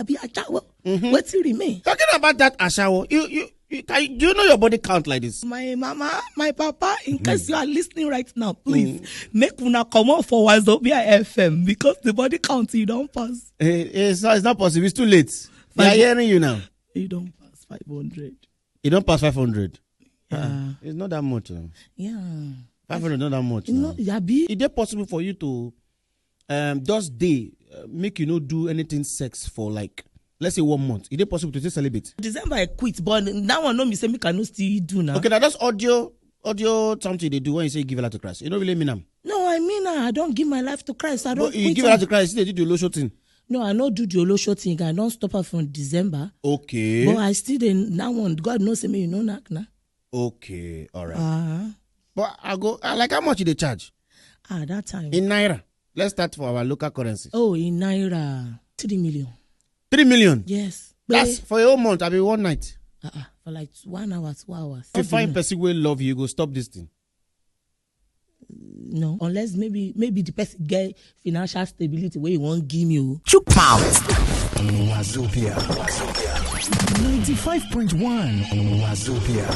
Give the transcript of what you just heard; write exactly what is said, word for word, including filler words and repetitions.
Be ashawo. Wetin remain? Talking about that ashawo, you you, you can, do you know your body count like this? My mama, my papa, in case you are listening right now, please make una comot for Wazobia F M, because the body count, you don pass. Eh, it's, not, it's not possible. It's too late. They are hearing you now. You don pass five hundred. You don pass five hundred. Yeah. Ah, it's not that much. Oh. Yeah. Five hundred, not that much. No, now. Yabi. Is it possible for you to um just day uh, make you no do anything sex for, like, let's say, one month? Is it possible to stay celibate? December I quit, but that one no me say make I no still do now. Okay, now that's audio audio something they do when you say give a lot to Christ. You don't really mean them. No, I mean, I don't give my life to Christ. I don't. But you give a lot to Christ, they do the low thing. No, I no do the low thing. I don't stop her from December. Okay. But I still dey that one. God knows me, you know, knock now. Okay, all right. Uh-huh. But I go, I like how much they charge? Ah, that time. In naira. Let's start for our local currency. Oh, in naira, three million. Three million? Yes. That's for a whole month, I mean, one night. Uh-uh. For like one hour, two hours. If you find person will love you, you go stop this thing. No, unless maybe maybe the person get financial stability where you won't give me. Oh. Chook mouth. Wazobia. Ninety-five point one Wazobia.